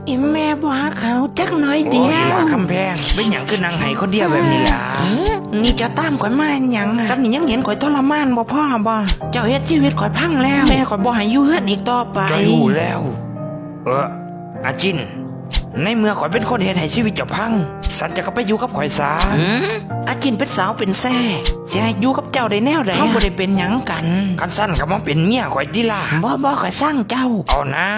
ອີແມ່ບໍ່ຮັກເຮົາຈັກໜ້ອຍດຽວ. ໂອ້ຍ ອີຫຼ້າຄຳແພງ ເປັນຫຍັງຄືນັ່ງໄຫ້ຄົນດຽວແບບນີ້ລະ? ນີ້ເຈົ້າຕາມຂ້ອຍມາເຮັດຫຍັງ? ສ່ຳນີ້ຍັງເຫັນຂ້ອຍທໍລະມານບໍ່ພໍບໍ່? ເຈົ້າເຮັດຊີວິດຂ້ອຍພັງແລ້ວ. ແມ່ຂ້ອຍບໍ່ໃຫ້ຢູ່ເຮືອນອີກຕໍ່ໄປ. ຂ້ອຍຮູ້ແລ້ວ. ເອີ ອາຈິນ, ໃນເມື່ອຂ້ອຍເປັນຄົນເຮັດໃຫ້ຊີວິດເຈົ້າພັງ, ຊັ້ນເຈົ້າກໍໄປຢູ່ກັບຂ້ອຍຊະ. ຫື? ອາຈິນເປັນສາວເປັນແຊ, ຊິໃຫ້ຢູ່ກັບເຈົ້າໄດ້ແນວໃດ? ເຮົາບໍ່ໄດ້ເປັນຫຍັງກັນ. ຄັນຊັ້ນກໍມາເປັນເມຍຂ້ອຍຕິລະ. ບໍ່ ບໍ່, ຂ້ອຍຊັງເຈົ້າ. ເອົານາ.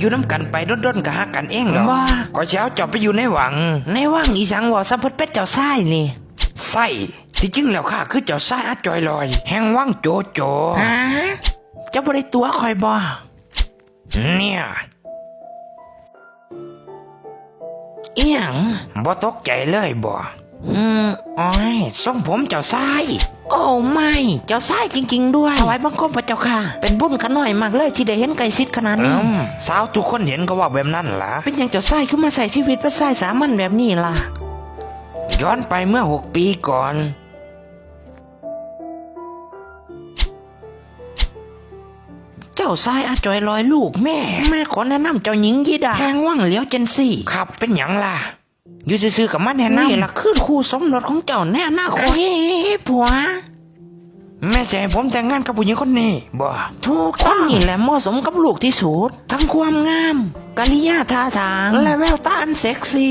ຢູ່ນຳກັນໄປດົນໆກໍຮັກກັນເອງດອກ. ບໍ່ ຂ້ອຍຊິເອົາເຈົ້າໄປຢູ່ໃນວັງ. ໃນວັງອີຫຍັງ? ເວົ້າຊະເພິດເປັດເຈົ້າຊາຍນີ້. ໃຊ່, ທີ່ຈິງແລ້ວຂ້າຄືເຈົ້າຊາຍອາຈ່ອຍລອຍ ແຫ່ງວັງໂຈໂຈ. ຫາ? ເຈົ້າບໍ່ໄດ້ຕົວະຂ້ອຍບໍ່? ເນຍ. ອີຫຍັງ? ບໍ່ຕົກໃຈເລີຍບໍ່? ອືມ, ໂອ້ຍ, ຊົງຜົມເຈົ້າຊາຍ. ໂອ້ໄມ, ເຈົ້າຊາຍຈິງໆດ້ວຍ. ຖວາຍບັງຄົມພະເຈົ້າຂ້າ. ເປັນບຸນຂ້ານ້ອຍມາກເລີຍທີ່ໄດ້ເຫັນໃກ້ຊິດຂະໜາດນີ້. ອືມ, ສາວທຸກຄົນເຫັນກໍເວົ້າແບບນັ້ນລະ. ເປັນຫຍັງເຈົ້າຊາຍຄືມາໃຊ້ຊີວິດເປັນຊາຍສາມັນແບບນີ້ລະ? ຍ້ອນໄປເມື່ອຫົກປີກ່ອນ. ເຈົ້າຊາຍອາຈ່ອຍລອຍລູກແມ່. ແມ່ຂໍແນະນຳເຈົ້າຍິງຢີດາ ແຫ່ງວັງຫຼຽວເຈັນຊີ. ຄັບ, ເປັນຫຍັງລະ? ຢູ່ຊື່ໆກໍມາແນະນຳ. ນີ້ລະຄືຄູ່ສົມລົດຂອງເຈົ້າໃນອະນາຄົດ. ເອີຍ ຜົວ. ແມ່ຊິໃຫ້ຜົມແຕ່ງງານກັບຜູ້ຍິງຄົນນີ້ບໍ່? ຖືກຕ້ອງ. ຄົນນີ້ແຫຼະເໝາະສົມກັບລູກທີ່ສຸດ, ທັງຄວາມງາມ, ກະລິຍາທ່າທາງ ແລະ ແວວຕາອັນເຊັກຊີ.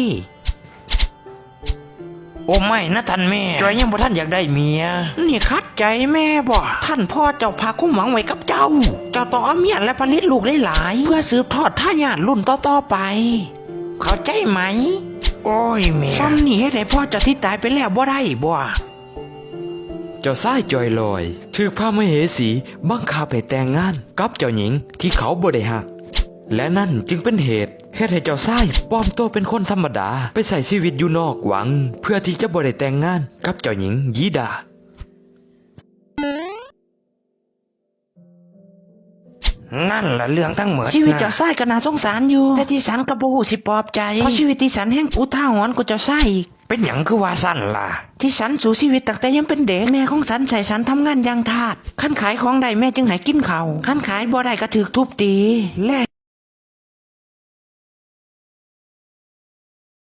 ໂອ້ໄມ, ນະທ່ານແມ່, ຈ່ອຍຍັງບໍ່ທັນຢາກໄດ້ເມຍ. ນີ້ຂັດໃຈແມ່ບໍ່? ທ່ານພໍ່ເຈົ້າຝາກຄວາມຫວັງໄວ້ກັບເຈົ້າ. ເຈົ້າຕ້ອງເອົາເມຍ ແລະ ຜະລິດລູກຫຼາຍໆ ເພື່ອສືບທອດທາຍາດລຸ້ນຕໍ່ໆໄປ. ເຂົ້າໃຈໄໝ? ໂອ້ຍແມ່, ສ່ຳນີ້ເຮັດໃຫ້ພໍ່ເຈົ້າທີ່ຕາຍໄປແລ້ວບໍ່ໄດ້ບໍ່? ເຈົ້າຊາຍຈ່ອຍລອຍຖືກພະມະເຫສີບັງຄັບໃຫ້ແຕ່ງງານກັບເຈົ້າຍິງທີ່ເຂົາບໍ່ໄດ້ຮັກ, ແລະ ນັ້ນຈຶ່ງເປັນເຫດເຮັດໃຫ້ເຈົ້າຊາຍປອມຕົວເປັນຄົນທຳມະດາ ໄປໃຊ້ຊີວິດຢູ່ນອກວັງ ເພື່ອທີ່ຈະບໍ່ໄດ້ແຕ່ງງານກັບເຈົ້າຍິງຢີດາ. ນັ້ນລະເລື່ອງທັງໝົດ. ຊີວິດເຈົ້າຊາຍກໍໜ້າສົງສານຢູ່, ແຕ່ດິສັນກໍບໍ່ຮູ້ຊິປອບໃຈ, ເພາະຊີວິດດິສັນແຮ່ງອຸທາຫອນກວ່າເຈົ້າຊາຍອີກ. ເປັນຫຍັງຄືວ່າຊັ້ນລະ? ທີ່ສັນສູ້ຊີວິດຕັ້ງແຕ່ຍັງເປັນເດັກ, ແມ່ຂອງສັນໃຊ້ສັນທຳງານຢ່າງທາດ. ຄັນຂາຍຂອງໄດ້ແມ່ຈຶ່ງໃຫ້ກິນເຂົ້າ, ຄັນຂາຍບໍ່ໄດ້ກໍຖືກທຸບຕີ ແລະ